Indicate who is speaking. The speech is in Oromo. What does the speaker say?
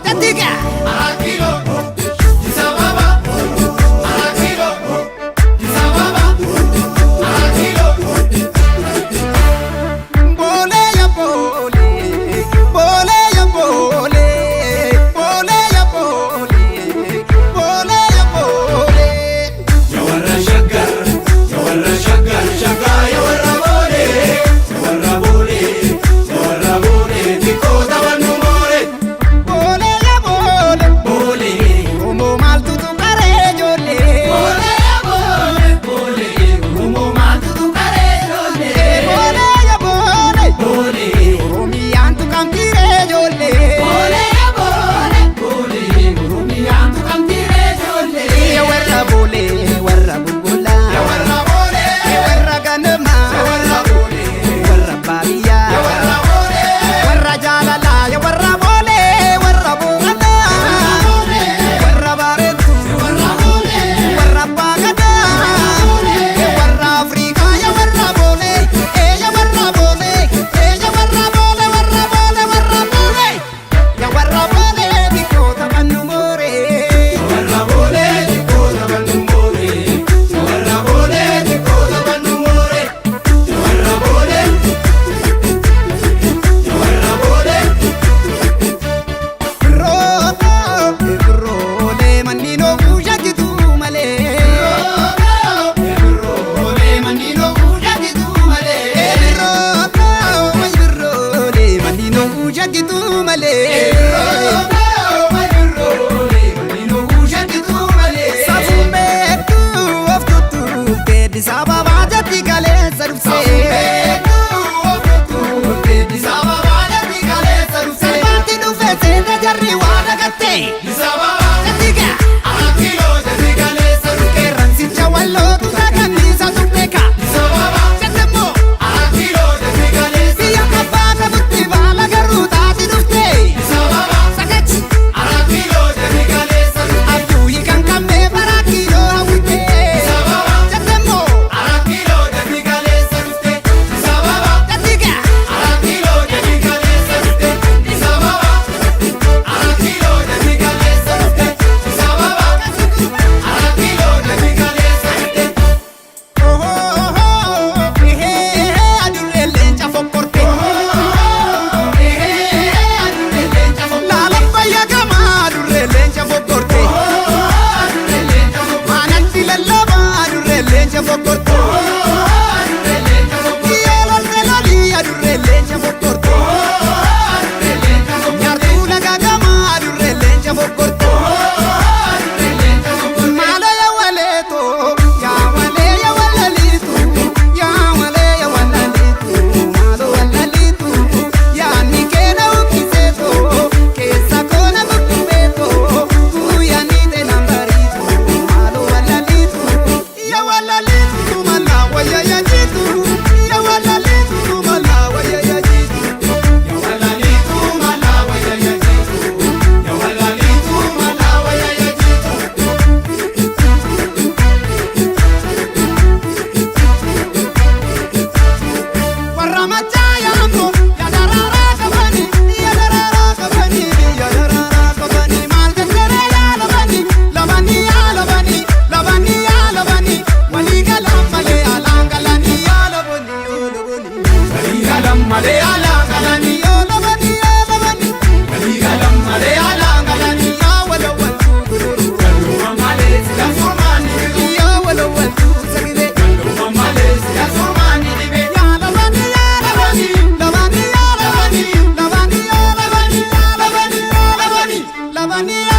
Speaker 1: Jattiga.
Speaker 2: 4 Kilo, Addis Ababa, 4 Kilo, Addis Ababa, 4 Kilo.
Speaker 1: Boolee ya boolee, boolee ya boolee, boolee ya boolee, boolee ya boolee.
Speaker 2: Ya warra Shaggar, ya warra Shaggar, Shaggaa ya warra Boolee, ya warra Boolee, ya warra Boolee, xiqqoo taphannu mooree.
Speaker 1: Boolee ya boolee,
Speaker 2: Boolee,
Speaker 1: Oromoo maaltu tuqaree ijoollee?
Speaker 2: Boolee ya boolee, boolee, Oromoo maaltu tuqaree ijoollee?
Speaker 1: Boolee ya boolee,
Speaker 2: Boolee,
Speaker 1: Oromiyaan tuqamtiiree ijoollee.
Speaker 2: Boolee ya boolee, boolee, Oromiyaan tuqamtiiree ijoollee.
Speaker 1: Ya warra boolee, warra bulbulaa.
Speaker 2: Ya warra Boolee,
Speaker 1: Ya warra ganamaa.
Speaker 2: ya warra Boolee,
Speaker 1: Warra baadiyyaa.
Speaker 2: ya warra Boolee,
Speaker 1: Warra jaalalaa. Ya warra boolee, warra booranaa. Warra bareedduu.
Speaker 2: warra Boolee.
Speaker 1: Warra abbaa gadaa. Ya warra Afrikaa. Ya warra boolee. Ee ya warra boolee. Ee ya warra boolee, warra boolee, warra boolee. Ya warra boolee, xiqqoo taphannu mooree.
Speaker 2: Warra Boolee xiqqoo taphannu mooree. Warra Boolee xiqqoo taphannu mooree. Warra Boolee. Warra Boolee.
Speaker 1: Birroo, birroolee manni oofuu shakkituu malee.
Speaker 2: Birroolee manni oofuu shakkituu malee.
Speaker 1: Birroo, birroolee manni oofuu shakkituu malee.
Speaker 2: Birroolee manni oofuu shakkituu malee.
Speaker 1: Safuun beektuu of tuttuuftee Addis Ababaa jetti kaleessa dhufsee.
Speaker 2: Addis Ababaa jetti kaleessa dhufsee.
Speaker 1: Salphaatti dhufee seena jarri waa dagatte.